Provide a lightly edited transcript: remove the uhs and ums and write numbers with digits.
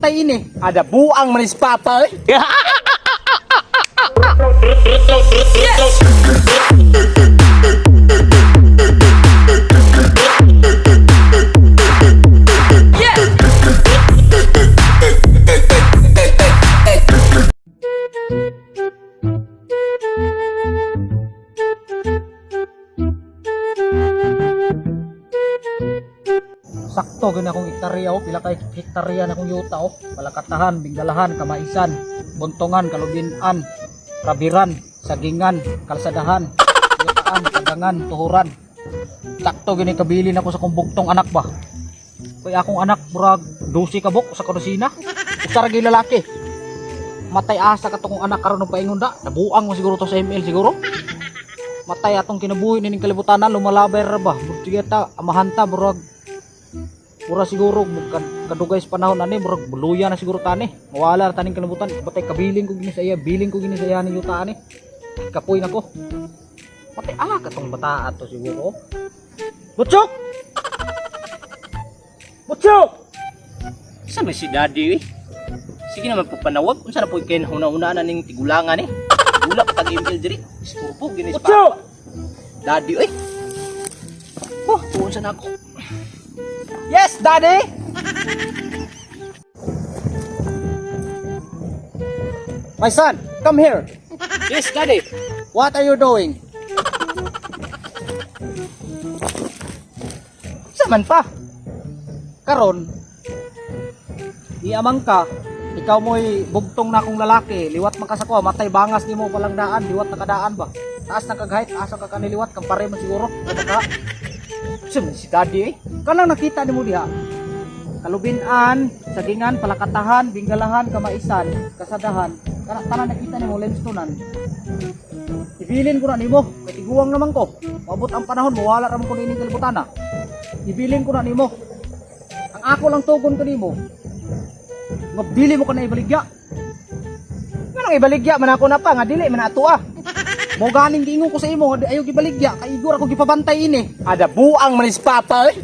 Tay ini. Ada buang manis papa eh. Sakto gani akong hektarya oh, pila kay hektarya na akong yuta oh. Palakatahan, Binggalahan, Kamaisan, Buntungan, Kalubinan, Rabiran, Sagingan, Kalsadahan, Yutaan, Kagangan, Tuhuran. Sakto gini kabilin ako sa kong bugtong anak ba. Kay akong anak murag 12 ka buk sa kadosina. Usa ra gyud lalaki. Matay asa ka kong anak karon og paingon da. Nabuang mo siguro to sa ML siguro. Matay atong kinabuhi nining kalibutanan, lumalabay ra ba. Murag ta amahan ta murag mura siguro kadugay sa panahon ani murag buluya na siguro tani. Mawala na taning kalibutan. Batay kabiling ko gini sa iya, biling ko gini sa iya ni yuta ani. Kapoy na ko. Patay ala ka tong bata ato siguro. Butchok! Butchok! Sa man si daddy eh. Sige naman po panawag. Unsa na po kay huna-huna na ning tigulangan eh. Wala pa tag ML diri. Isturbo gini sa Butchok! papa. Daddy eh. Oh, tuon sa nako. Yes, daddy! My son, come here. Yes, daddy. What are you doing? Sa man pa? Karon, iamang ka, ikaw mo'y bugtong na akong lalaki, liwat man ka sa kuha, matay bangas nimo palang daan, liwat na kadaan ba? Taas na kagahit, asa ka kaniliwat, kang pare man siguro. Ano ka? Sa man si daddy eh. Kanang nakita nimo diha. Kalubinan, Sagingan, Palakatahan, Binggalahan, Kamaisan, Kasadahan. Kana tanan nakita nimo limstonan. Ibilin ko na nimo, kay tiguang naman ko. Maabot ang panahon, mawala ra man ko nining kalibutan na. Ibilin ko na nimo. Ang ako lang tugon ko nimo. Nga dili mo ka na ibaligya. Nganong ibaligya man ako na pa nga dili man ato ah. Mo ganing giingon ko sa imo nga di ayaw gibaligya, kay igor ako gipabantay ini. Ada buang manis papa eh.